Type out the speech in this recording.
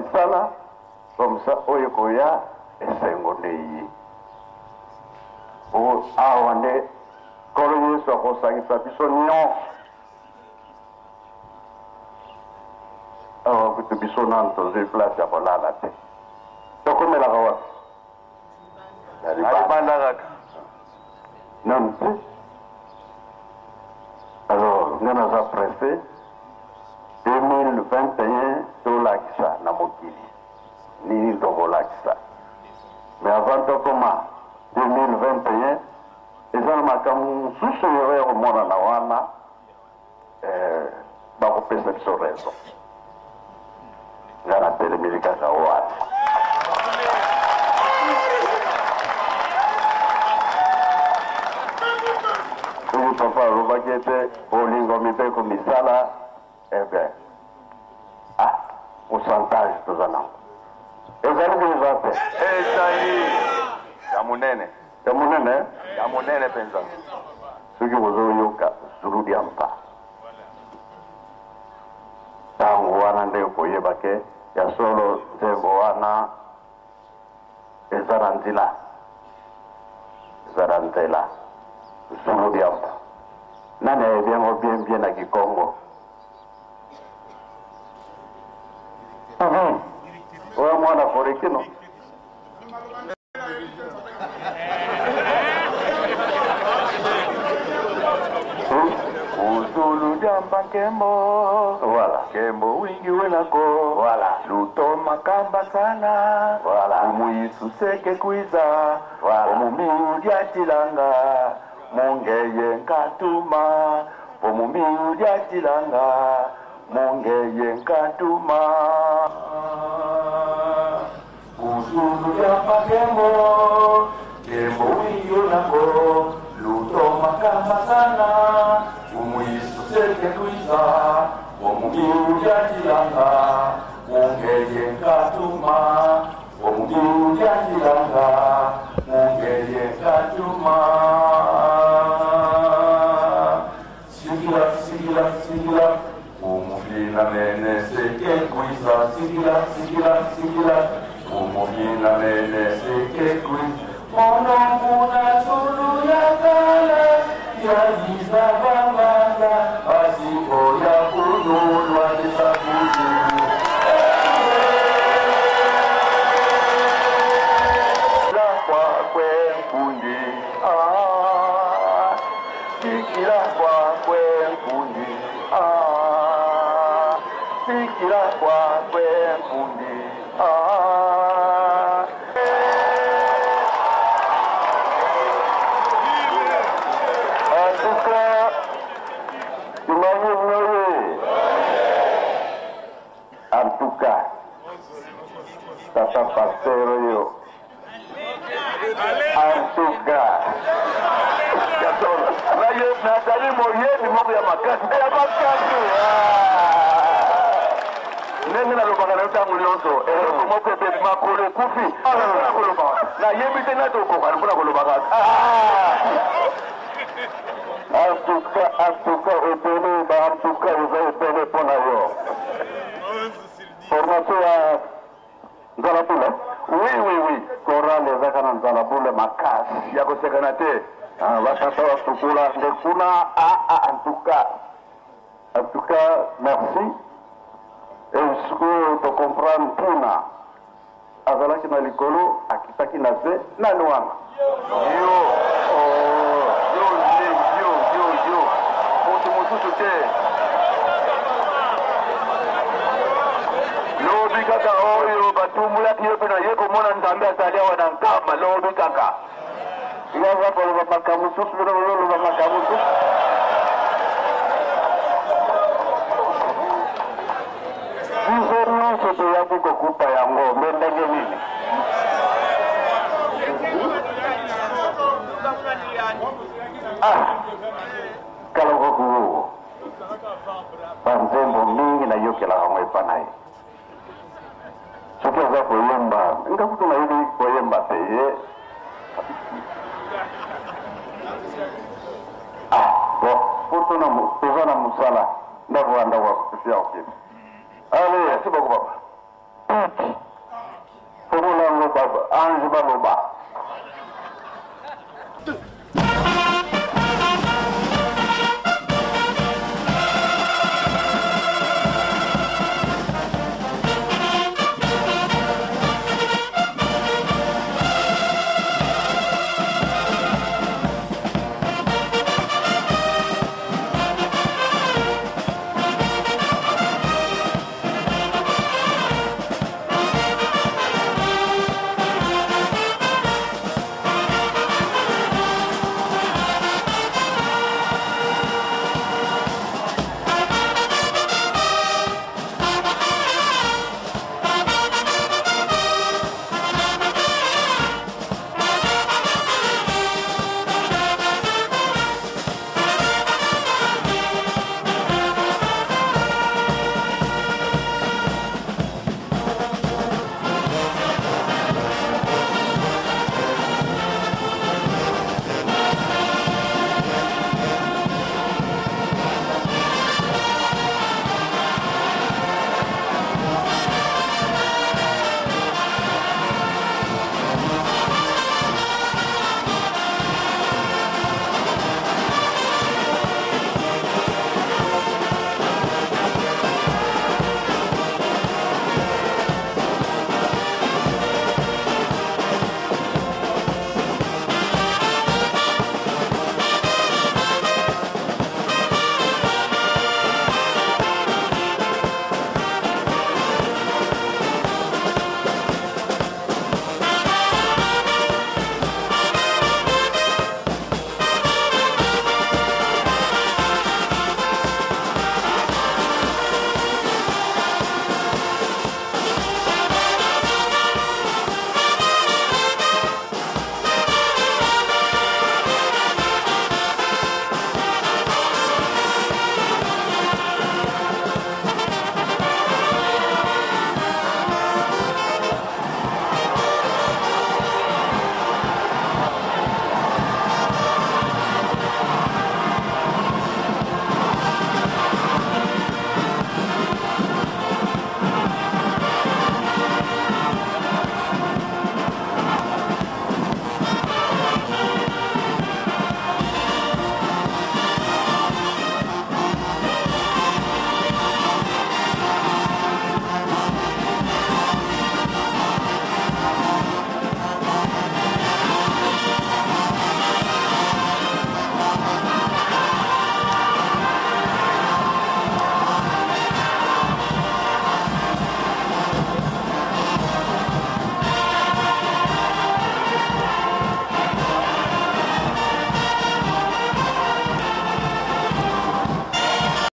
misala comme ça oyo ekoya esengo nde eye. Po awa nde Nkolo Yesu akosangisa biso nionso. Awa kutu biso nanu tozui place ya kolala te. Tokomelaka wapi? Na libanda kaka. Nanu te. Alors nga naza presse 2021 tolakisa na mokili nini tokolakisa. Mais avant tokoma 2021 eza na makambo mosusu oyo ya komonana wana eh, bakopesa biso raison. Nga natelemeli kaka wana. Soki papa alobaki ete bolingo mibeko misala, eh bien, ah, pourcentage toza nango ezali deja te. Ezali ya monene. Ya monene? Ya monene penza. Soki bozoyoka Zulu Diampa, tango wana nde okoyeba ke ya solo nzembo wana eza na nzila, eza na nzela. Zulu Diampa, nani ayebi yango bien bien na kikongo? Oyo mwana Forekino. Uzulu diamba nkembo. Voilà. Nkembo wingi wenako. Voilà. Luto makamba sana. Voilà. Umuyisu seke kwiza. Voilà. Omumiu lyatilanga. Mungeye nkatuma. Omumiu lyatilanga. Mungeye nkatuma. Uzulu diamba nkembo. Nkembo wingi wenako. Luto makamba sana. Umuyisu seke kwiza. Omumiu lyatilanga. Mungeye nkatuma. Omumiu lyatilanga. Mungeye nkatuma. Sikila, sikila, sikila. Umufina mene seke kwiza. Sikila, sikila, sikila. Umufina mene seke kwiza. Mononguna zulu ya kala. Ya yiza bamanga. Asiko ya kunulwa kisakuzimu. La kwakwe nkundi. Ah, sikila kwakwe nkundi. Ah, sikila kwakwe nkundi. Ah. En tout cas, imagine En tout cas, tata pasteur oyo. En tout cas, nazali moyebi moko ya makasi. Ya makasi. Ndenge nalobaka na yo ntango nyonso, eloko moko ebebi, makolo ekufi. Mpona koloba, nayebi te nati okoka mpona koloba kaka. En tout cas, en tout cas, ebele, ba en tout cas, eza ebele mpona yo. Formation ya Nzala Bule? Oui, oui, oui. Chorale ezaka na Nzala Bule makasi. Ya kosekana te. Ah, batata basukula nde kuna. Ah, ah, en tout cas. En tout cas, merci. Et sikoyo to comprendre mpuna azalaki na likolo, akitaki na se, nani wana? Yo. Oh. Yo nde, yo, yo, yo. Moto mosusu te. Lobi kaka oyo batumulaki yo mpe na ye komona Nzambe azali awa na Nkamba, lobi kaka. Ye aza koloba makambo mosusu, bino bozoloba makambo mosusu. Biso nyonso toyaki kokuta yango, me ndenge nini? Ah, Kalongo banzembo mingi nayokelaka yango epa na ye. Soki aza koyemba, nga kutu nayebi koyemba te ye. Ah, bon, po toza na mosala, ndako ya ndako ya okende. Allez, merci beaucoup papa.